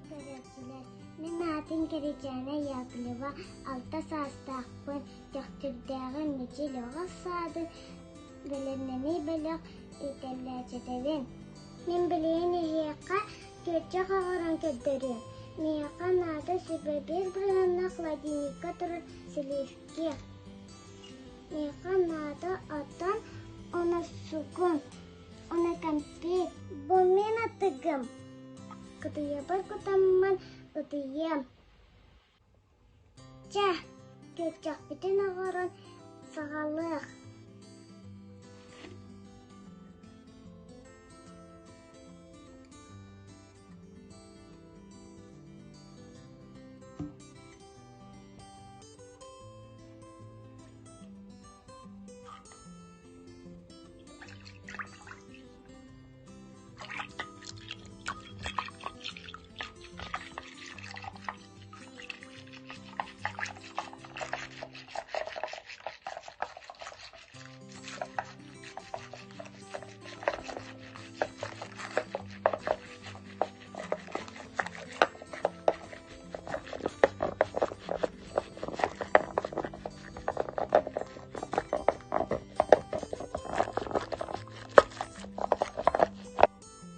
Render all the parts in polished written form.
Көрөөччүлэр, мин аатым Кэрэчээнэ Яковлева, алта саастаахпын, Төхтүрдээҕи Мичил оҕо саадын бэлэмнэнии бөлөх иитиллээччитэбин. Мин билигин эһиэхэ күөрчэх оҥорон көрдөрүөм. Миэхэ наада 25 бырыһыаннаах холодильникка турар сливки. Миэхэ наада отон уонна сугун уонна кэмпиэт. Бу мин ытыгым. Кытыйабар кутаммын ытыйыам. Чэ, күөрчэхпитин оҥорон саҕалыах.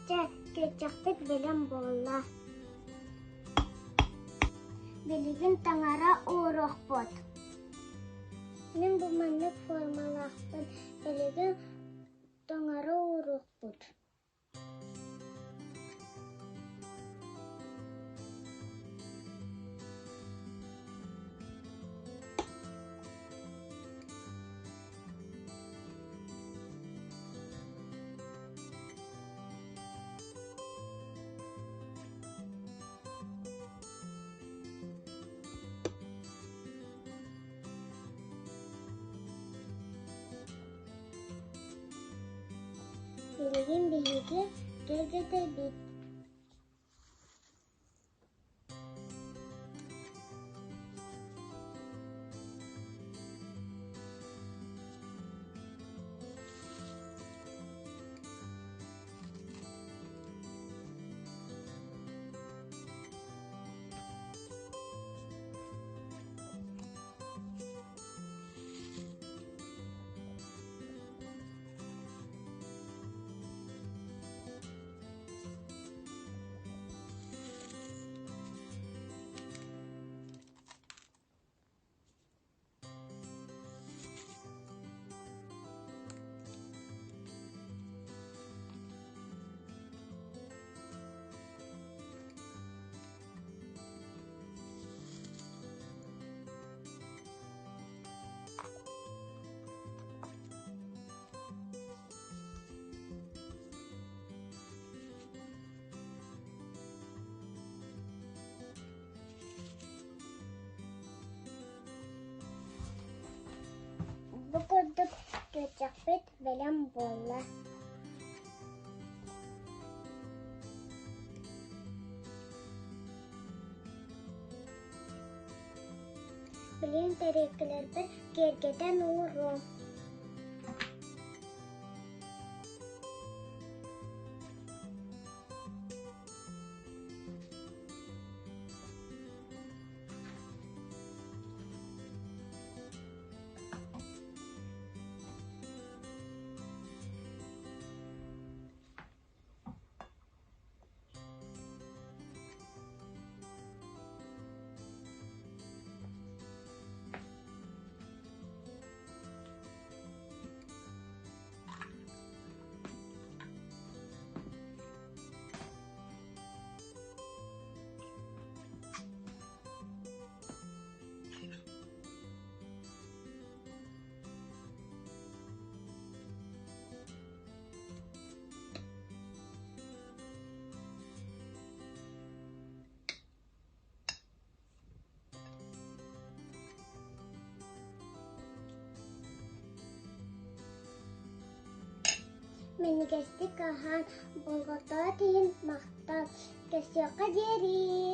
Чэ, күөрчэхпит бэлэм буолла. Билигин таҥара ууруохпут. Мин бу маннык формалаахпын. Билигин таҥара ууруохпут. Билигин биһиги кэргэтэбит. Бу курдук күөрчэхпит бэлэм буолла. Билигин тэриэлкэлэрбин киэргэтэн ууруом. Минньигэстик аһаан, болҕомтоҕо тиийин махтал. Көрсүөххэ диэри!